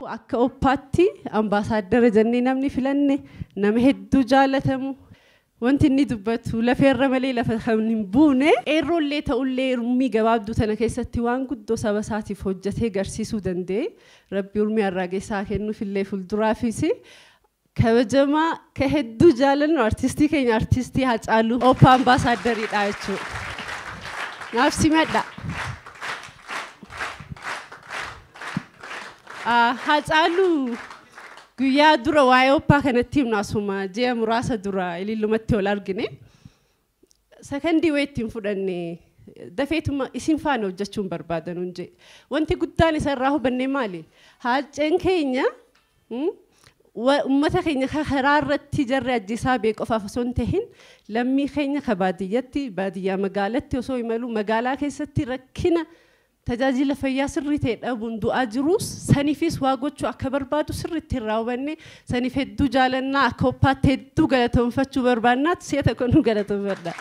Akka OPAtti ambaasaaddara jennee namni filanne nama hedduu jaalatamu, wanti inni dubbatu lafeerra malee lafa kan hin buune, qeerroollee ta'ullee urmii gabaabduu tana keessatti waan guddoo saba isaatiif hojjetee garsiisuu danda'e. Rabbi urmii harraagessaa kennuufillee fuulduraafis kabajamaa ka hedduu jaalannu artistii keenya, artistii Hacaaluu, OPA ambaasaaddariidha jechuudha. Naaf simadha. Hacaaluu guyyaa dura waa'ee OPA kanatti himnu asuma ji'a muraasa dura ilillumatti ol argine. Sakandii wayii ittiin fudhanne, dafeetuma isin faana hojjechuun barbaadan hun jee. Wanti guddaan isa irraa hubanne maali? Haaceen keenya uummata keenya karaa irratti jarri ajjeesaa bee qofaaf osoo hin tahin, lammii keenya ka baadiyyatti, baadiyyaa magaalatti osoo imalu, magaalaa keessatti rakkina tajaajila fayyaa sirrii ta'e dhabuun du'aa jirus saniifis waa gochuu akka barbaadu sirriitti irraa hubanne. Saniif hedduu jaalannaa, akka OPAtti hedduu galatoonfachuu barbaannaatti si'a tokko nu galatoonfadha.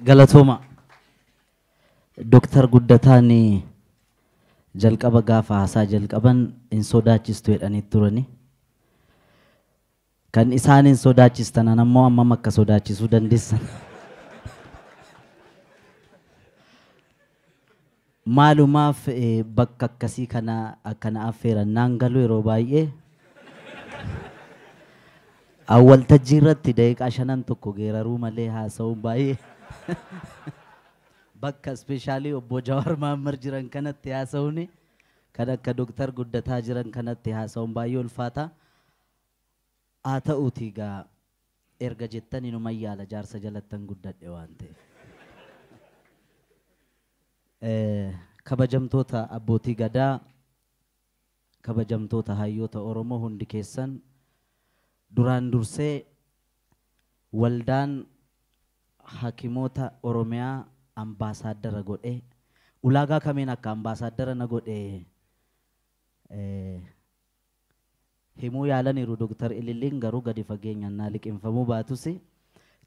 Galatooma. Dooktar Guddataan jalqaba gaafa haasaa jalqaban hin sodaachistu jedhanii turani. Kan isaan hin sodaachistan ammoo ammam akka sodaachisuu dandeessan. Maalumaaf bakka akkasii kana akkana affeeran naan galu yeroo baay'ee. Waltajjii irratti daqiiqaa shanan tokko geeraruu malee haasa'uun baay'ee, bakka ispeeshaalii obbo Jawaar Mahaammad jiran kanatti haasa'uun, kan akka Dooktar Guddataa jiran kanatti haasa'uun baay'ee ulfaata. Haa ta'uuti egaa erga jettan inuma yaala, jaarsa jalattan guddadhe waan ta'eef. Kabajamtoota abbootii gadaa, kabajamtoota hayyoota Oromoo hundi keessan, duraan dursee waldaan hakimoota Oromiyaa ambaasaaddara godhee ulaagaa kamiin akka ambaasaaddara na godhe himuu yaalaniiru Dooktar Ililliin, garuu gadi fageenyaan naa liqinfamuu baatus,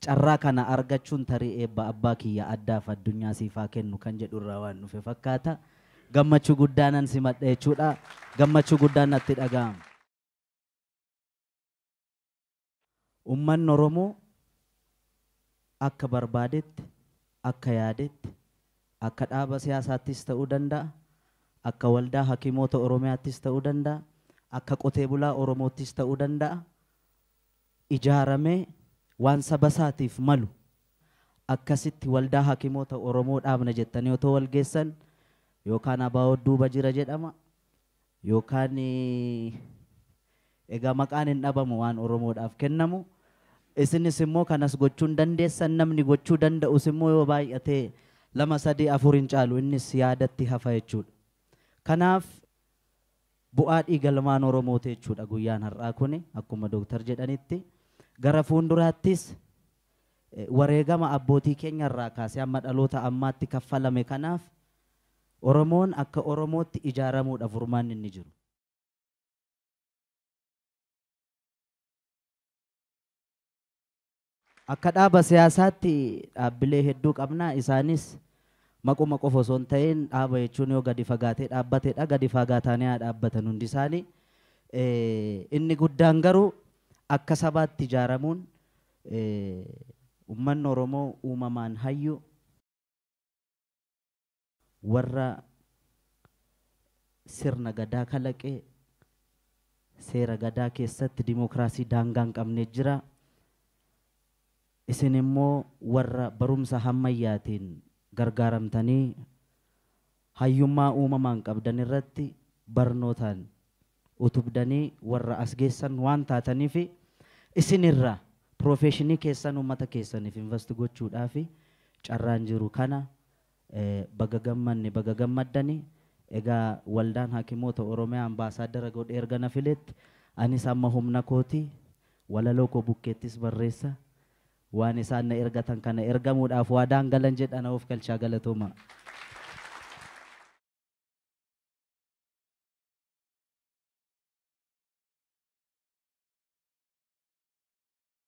carraa kana argachuun tarii eebba abbaa kiyya addaaf addunyaa siifaa kennu kan jedhu irraa waan dhufe fakkaata. Gammachuu guddaa nan simadha jechuudha. Gammachuu guddaan natti dhaga'ama. Uummanni Oromoo akka barbaadetti, akka yaadetti, akka dhaaba siyaasaattis ta'uu danda'a, akka waldaa hakimoota Oromiyaattis ta'uu danda'a, akka qotee bulaa Oromoottis ta'uu danda'a. Ijaaramee waan saba isaatiif malu akkasitti waldaa hakimoota Oromoo dhaabna jettanii otoo wal geessan, yookaan ABO duuba jira jedhama, yookaan egaa maqaan hin dhabamu waan Oromoodhaaf kennamu. Isinis immoo kanas gochuu hin dandeessan, namni gochuu danda'us immoo yoo baay'ate lama, sadii, afur hin caalu, innis yaadatti hafa jechuudha. Kanaaf bu'aa dhiigalmaan Oromooti jechuudha guyyaan har'aa kuni, akkuma dooktar jedhanitti. Gara fuulduraattis wareegama abbootii keenya irraa kaasee hamma dhaloota ammaatti kaffalame kanaaf Oromoon akka Oromootti ijaaramuudha furmaanni inni jiru. Akka dhaaba siyaasaatti dhaabbilee hedduu qabna. Isaanis maquma qofa osoo hin ta'in, dhaaba jechuun yoo gadi fagaatee dhaabbatedha. Gadi fagaatanii haa dhaabbatan hundi isaanii. Inni guddaan garuu akka sabaatti ijaaramuun, uummanni Oromoo uumamaan hayyu, warra sirna gadaa kalaqee, seera gadaa keessatti dimookiraasii daangaa hin qabne jira. Isin immoo warra barumsa hammayyaatiin gargaaramtanii hayyummaa uumamaan qabdan irratti barnootaan utubdanii warra as geessan waan taataniif, isinirra piroofeeshinii keessan uummata keessaniif invest gochuudhaaf carraan jiru kana baga gammanne, baga gammaddani. Egaa waldaan hakimoota Oromiyaa ambaasaaddara godhee erga na filetti, anis amma humna kooti walaloo koo bukkeettis barreessa waan isaan na ergatan kana ergamuudhaaf waadaan galan jedha. Na of galchaa, galatooma.